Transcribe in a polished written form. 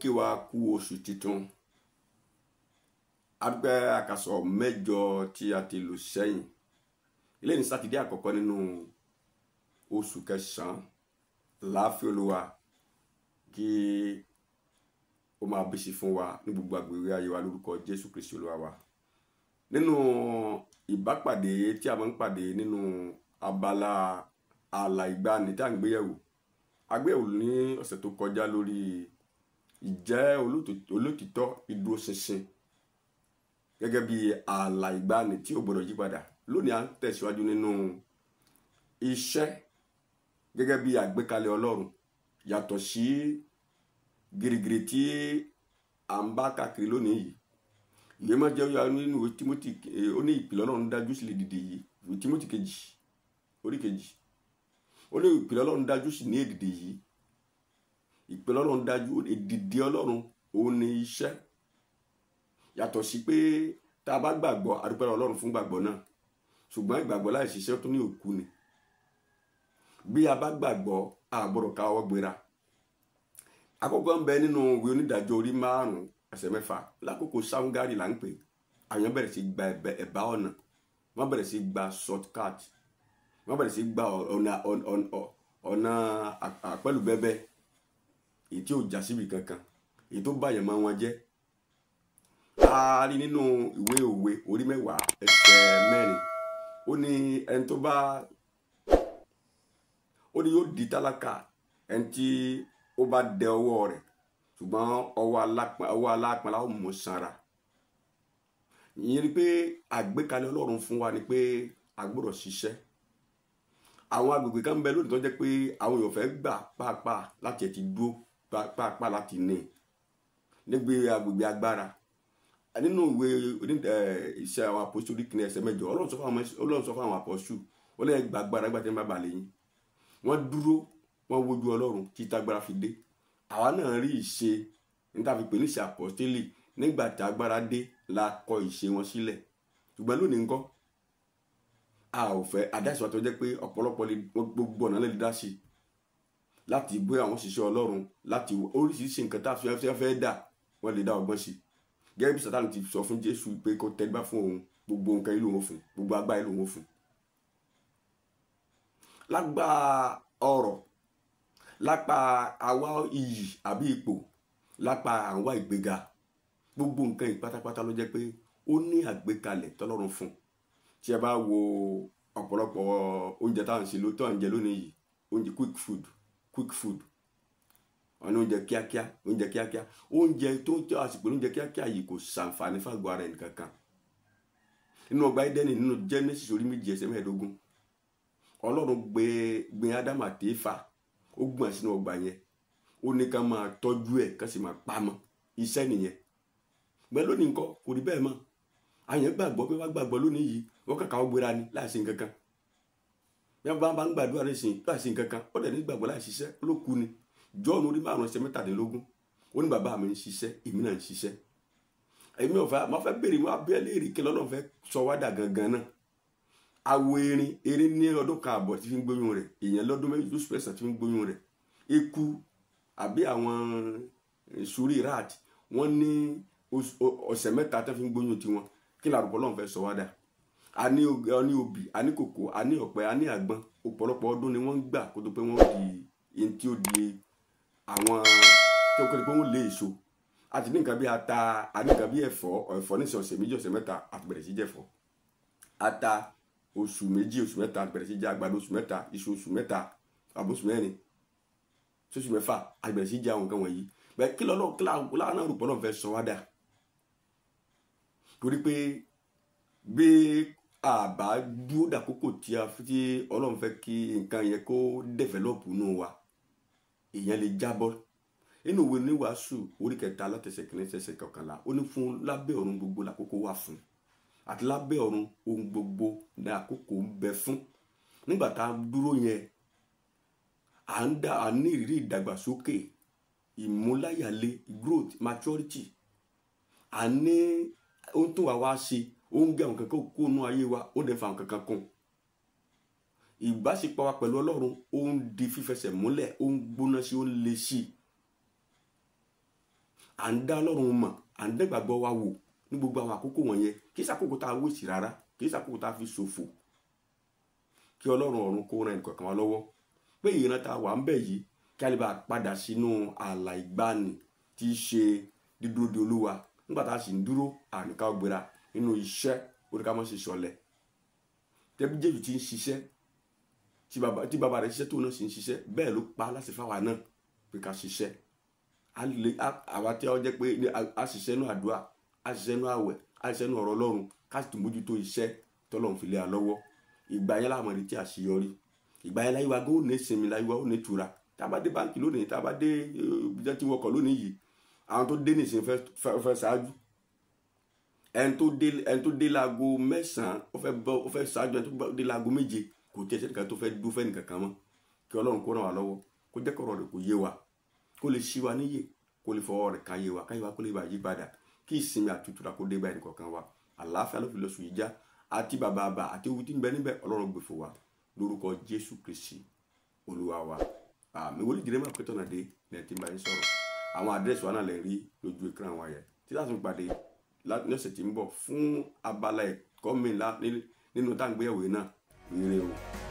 Mo kí wa kú oṣù tuntun. A dúpẹ́ àkàsọ̀ mẹ́jọ tí a ti lò sẹ́yìn. Eléyìí ni Sátidé àkọ́kọ́ nínú oṣù kẹsàn-án. Láàfin Olúwa kí ó máa bísí fún wa ní gbogbo agbègbè ayé wa lórúkọ Jésù Kristi Olúwa wa. Nínú ìbápàdé tí a máa ń pàdé nínú abala ààlà ìgbàanì tí à ń gbéyẹ̀wò. A gbéyẹ̀wò ní ọ̀sẹ̀ tó kọjá lórí ìjẹ́ olótìtọ́ ìdúróṣinṣin gẹ́gẹ́ bí ààlà ìgbàanì tí ò gbọdọ̀ yípadà. Lónìí à ń tẹ̀síwájú nínú iṣẹ́ gẹ́gẹ́ bí àgbékalẹ̀ Ọlọ́run yàtọ̀ sí gìrìgìrì tí à ń bá káàkiri lónìí yìí. Ìwé máa jẹ́ oyè nínú ìwé Tímótì, ó ní ìpìlẹ̀ Ọlọ́run dájú sí lè dìde yìí. Ìwé Tímótì kejì, orí kejì. Ó ní ìpìlẹ̀ Ọlọ́run dájú sí ní èdìdì yìí. Ìpìlẹ̀ Ọlọ́run dájú, èdìdì Ọlọ́run òun ni iṣẹ́. Yàtọ̀ sí pé tá a bá gbàgbọ́, a dúpẹ́ Ọlọ́run fún gbàgbọ́ náà. Ṣùgbọ́n ìgbàgbọ́ láì ṣiṣẹ́ tó ní òkú ni. Bí a bá gbàgbọ́, a gbọ́dọ̀ ká ọwọ́ gbéra. Àkókò ń bẹ nínú ìwé onídàájọ́ orí 5 ẹsẹ̀ 6. Lákòókò Ṣáńgárì là ń pè. Àwọn bẹ̀rẹ̀ sí gba ẹ̀bá ọ̀nà. Wọ́n bẹ̀rẹ̀ sí gba shortcut. Wọ́n bẹ̀rẹ̀ sí gba ọ̀nà àpẹ̀lúbẹ́bẹ́. Èyí tí ò já síbi kankan. Èyí tó bá yẹn máa wọn jẹ́. A rí nínú ìwé òwe orí 10 ẹsẹ̀ 4. Ó ní ẹni tó bá, ó ní yóò di tálákà ẹni tí ó bá dẹ ọwọ́ rẹ̀, ṣùgbọ́n ọwọ́ alápọn la ó mú sanra. Ìyẹn ni pé àgbékalẹ̀ Ọlọ́run fún wa ni pé a gbọ́dọ̀ ṣiṣẹ́. Àwọn agbègbè kan ń bẹ lónìí tó jẹ́ pé àwọn èèyàn fẹ́ gbà pàápàá láti ẹ̀ ti dúró pàápàá láti ní. Nígbè agbègbè agbára. Nínú ìwé iṣẹ́ àwọn àpọ́sítélì kìíní ẹsẹ̀ 8, Ọlọ́run sọ fún àwọn àpọ́sù, ó lè gba agbára nígbà tí wọ́n bá bà lé yín. Wọ́n dúró, wọ́n wojú Ọlọ́run tí tágbára fi dé. Àwa náà rí ìṣe ní tá fi pè ní ìṣe àpọ́sítélì nígbà tí agbára dé la kọ ìṣe wọn sílẹ̀. Ṣùgbọ́n lónìí ńkọ́, a ò fẹ́ àdáṣe wa tó jẹ́ pé ọ̀pọ̀lọpọ̀ lè gbogbo ọ̀nà lè dá sí láti gbé àwọn òṣìṣẹ́ Ọlọ́run láti oríṣiríṣi nǹkan tá a fẹ́ dà wọ́n lè dá ọgbọ́n sí. Gẹ́gẹ́ bí Sátánì ti sọ fún Jésù pé kó tẹríba fún òun, gbogbo nǹkan ìlú òun fún, gbogbo agbára ìlú òun fún. Lágbà ọrọ̀, lápá àwa iyì àbí ipò, lápá àwa ìgbéga, gbogbo nǹkan yìí pátápátá ló jẹ́ pé ó ní àgbékalẹ̀ tọ́lọ́run fún. Tí ẹ bá wo ọ̀pọ̀lọpọ̀ oúnjẹ tá à ń ṣe tó à ń jẹ lónìí yìí, oúnjẹ quick food, quick food. Ọ̀nà oúnjẹ kíákíá, oúnjẹ kíákíá. Oúnjẹ tó ń tọ́ àsìkò oúnjẹ kíákíá yìí kò ṣàǹfààní fágọ̀ ara ẹnì kankan. Nínú ọgbà Édẹ́nì nínú Genesis orí 2 ẹsẹ̀ 25, Ọlọ́run gbin Ádámù àti Éfà, ó gbọ̀n sínú ọgbà yẹn. Ó ní ká máa tọ́jú ẹ̀ ká sì máa pamọ́. Iṣẹ́ nìyẹn. Bẹ́ẹ̀ lónìí ńkọ́ kò rí bẹ́ẹ̀ mọ́. Àyàn gbàgbọ́ pé wọ́n gbàgbọ́ lónìí yìí, wọ́n kàkà ó gbéra ni láì ṣe nǹkan kan. Bí wọ́n bá ń gbàdúrà nísìnyí láì ṣe nǹkan kan, ó dẹ̀ ní gbàgbọ́ láì ṣiṣẹ́, ó ló kú ni. Jọ́ọ̀nù orí 5 ẹsẹ̀ 17, ó ní bàbá mi ń ṣiṣẹ́, èmi náà ń ṣiṣẹ́. Èmi ò fẹ́, mo fẹ́ béèrè, mo á bí ẹ léèrè kí l'Ọlọ́run fẹ́ sọ wá dà gangan náà. Awo erin, erin ní ọdún kan àbọ̀ tí fi ń gbóyún rẹ̀, èèyàn lọ́dún méjì oṣù mẹ́sàn-án tí fi ń gbóyún rẹ̀. Eku àbí àwọn sùúrì rat, wọ́n ní ọ̀sẹ̀ mẹ́ta tí fi ń gbóyún tiwọn. Kí l'àrùkọ Ọlọ́run fẹ́ sọ wá dà? A ní obì, a ní kòkó, a ní ọ̀pẹ, a ní àgbọn. Ọ̀pọ̀lọpọ̀ ọdún ni wọ́n ń gbà kó tó pé wọ́n di ẹni tí ó di àwọn tí ó kọ́ ni pé wọ́n lé èso. A ti ní nǹkan bí ata, a ní nǹkan bí ẹ̀fọ́, ẹ̀fọ́ ní ọ̀sẹ̀ méjì, ọ̀sẹ̀ mẹ́ta, a ti bẹ̀rẹ̀ sí jẹ ẹ̀fọ́. Ata oṣù méjì, oṣù mẹ́ta, a ti bẹ̀rẹ̀ sí jẹ àgbàdo oṣù mẹ́ta, iṣu oṣù mẹ́ta, àbí oṣù mẹ́rin, oṣù mẹ́fà, a ti bẹ̀rẹ̀ sí jẹ àwọn nǹkan wọ̀nyí. Bẹ́ẹ̀ kí l'Ọlọ́run, kí l'Ọlọ́run náà rò pé Ọlọ́run fẹ́ sọ wá dà? Torí pé bí a bá dúró dàkókò tí Ọlọ́run fẹ́ kí nǹkan yẹn kó develop nínú wa, èèyàn lè jábọ́. Nínú ìwé oníwàásù orí 3 látẹsẹ̀ 1 ẹsẹ̀ 11, ó ní fún lábẹ́ ọ̀run gbogbo làkókò wà fún, àti lábẹ́ ọ̀run ohun gbogbo ní àkókò ń bẹ fún. Nígbà tá a dúró yẹn, à ń ní ìrírí ìdàgbàsókè, ìmúláyàlé, growth, maturity. À ní ohun tó wà wá ṣe, ó ń gé àwọn kankan kó nú ayé wa, ó dẹ̀ fa àwọn kankan kún. Ìbáṣepọ̀ wa pẹ̀lú Ọlọ́run ó ń di fífẹsẹ̀ múlẹ̀, ó ń gbóná sí, ó ń le sí. À ń dá Ọlọ́run mọ̀, à ń dẹ́gbàgbọ́ wa wò ní gbogbo àwọn àkókò wọ̀nyẹn. Kì í ṣàkókò tá a wéṣì rárá, kì í ṣàkókò tá a fi ṣòfò. Kí Ọlọ́run ọ̀run kó ran ẹnìkọ̀ọ̀kan wa lọ́wọ́ pé ìran tá a wà ń bẹ̀ yìí, kí a lè bá a padà sínú ààlà ìgbàanì tí í ṣe dídúró de Olúwa. Nígbà tá a sì ń dúró, àníká ọgbéra nínú iṣẹ́, oníkàmọ́ ṣe ṣọ̀lẹ. Tẹ́bí Jésù ti ń ṣiṣẹ́, tí bàbá rẹ̀ ṣiṣẹ́, tóun náà sì ń ṣiṣẹ́, bẹ́ẹ̀ ló pa láti fáwa náà pé ká ṣiṣẹ́. Àwa tí ó jẹ́ pé a ṣiṣẹ́ nú àdúrà, a ṣiṣẹ́ nú àwẹ̀, a ṣiṣẹ́ nú ọ̀rọ̀ Ọlọ́run, ká sì tún mójútó iṣẹ́ tọ́lọ́run fi lé wa lọ́wọ́. Ìgbà yẹn la máa retí àṣeyọrí. Ìgbà yẹn láyé wa gan ó ní ìsinmi, láyé wa ó ní ìtura. Tá a bá dé báńkì lónìí, tá a bá dé ibi tí wọ́n kọ̀ lónìí yìí, àwọn tó dé nìsín fẹ́ ṣáájú. Ẹni tó dé láago 9, ó fẹ́ bọ́, ó fẹ́ ṣáájú ẹni tó dé láago 7. Kò tí ẹ sẹ́nìkan tó fẹ́ dúró fẹ́ nìkan kan mọ́. Kí Ọlọ́run kó ràn wá lọ́wọ́, kó jẹ́ kọ́rọ̀ rẹ̀ kó yé wa, kó lè ṣí wa níyè, kó lè fọwọ́ rẹ̀ ká yé wa, káyé wa kó lè bá yí padà, kí ìsinmi àti ìtura kó dé bá ẹnì kọ̀ọ̀kan wa. Àlàáfíà ló fi lọ sùn yìí já, àti bàbá àbà àti ewu tí ń bẹ níbẹ̀, Ọlọ́run gbé fún wa lórúkọ Jésù Kristi Olúwa wa. Àmín. Wòlíì Jeremiah Pẹ́tọ́nàdé ní ẹ̀ tí ń bá yín sọ̀rọ̀. Àwọn àdírẹ́sì wa náà lè rí lójú ekran wa yẹn. Tí láti pàdé lọ́sẹ̀ tí ń bọ̀ fún abala ẹ̀kọ́ mi nínú tá à ń gbéyàwó náà. Ire o.